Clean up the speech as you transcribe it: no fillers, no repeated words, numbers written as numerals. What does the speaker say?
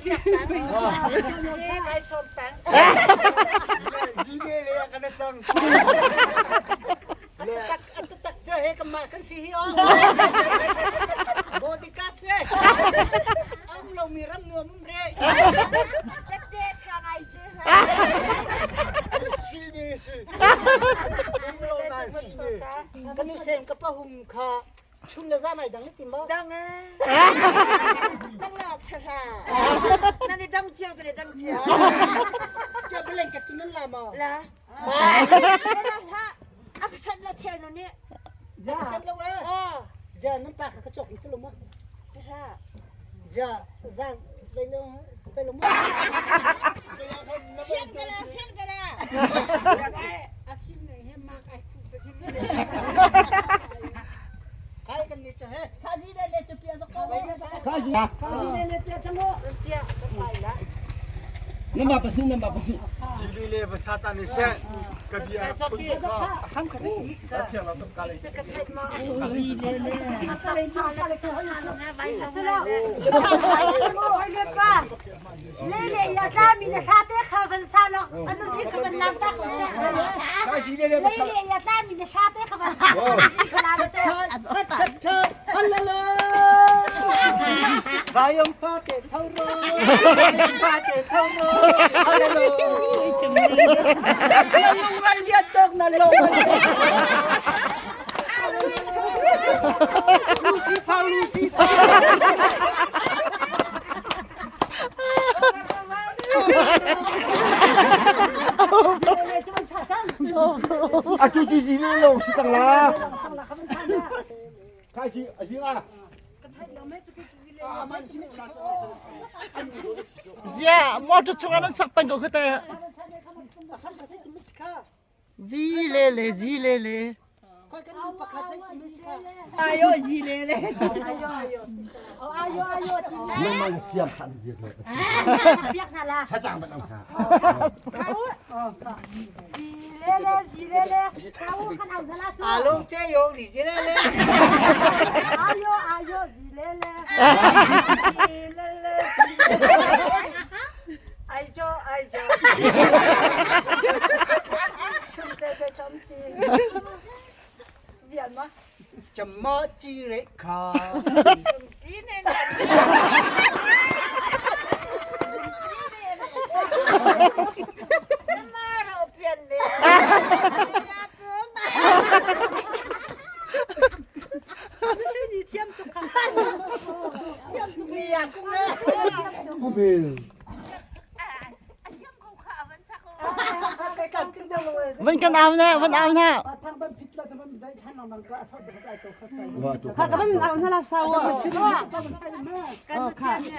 Kai som peng. Zine le kan cang. Tak tak je he kam kan si hi o. Bodikas e. Am lo mi ram nuam um re. Tete tha ngai si. Si ne si. Um lo nai si ne. Kanu sem ka pa hum kha chun le zan ai dang ti ma. Dang e. Dang la tha. Na ni dang chiang ni dang chiang. Ke beleng ka tunan la ma. La. La la. Ak san la the no ni. Ja san lo e. Ja nan pa ka chok itu lo ma. Tha. Ja zan lai lo lai lo ma. Thian ka la thian ka la. Achin ne he mak ai khu cha chin. Kai kan ni cha he. Thazi le le chu pia zo ko. Kha si. Thazi le le pia chamo. Pia ka pai la. Nama pahnih nama pahnih. Zine le basata ni se. Ka bia phun kha. Ham ka ni. Kha si le le basata. Zayom fa te thau ro. Zayom fa te thau ro. Halalo. Lalung ral liat tok na lo. Lucy Pau Lucy Pau. A tu chi ji le long si tang la. Kha si a si a. Zia motor chung ah nan sak peng ko kha te. Zi le le zi le le. Ayo ji le le. Ayo ayo ti. Nama thiam than di le. Piak na la. Sa chang ban ang ha. Ji le le ji le le. Kau kan au la tu. Along che yo li ji le le. Ayo ayo ji le le. Ji le le. Ai jo ai jo. Chum te te chum ti. Dian ma. Chama chi re kha. Ji ne ne. Ma ro pian le. Ya ku ma. Ni ya ku le. Ku be. Van kan au na, van au na. Wa tu. Kha ka van au na la sa wa. Kan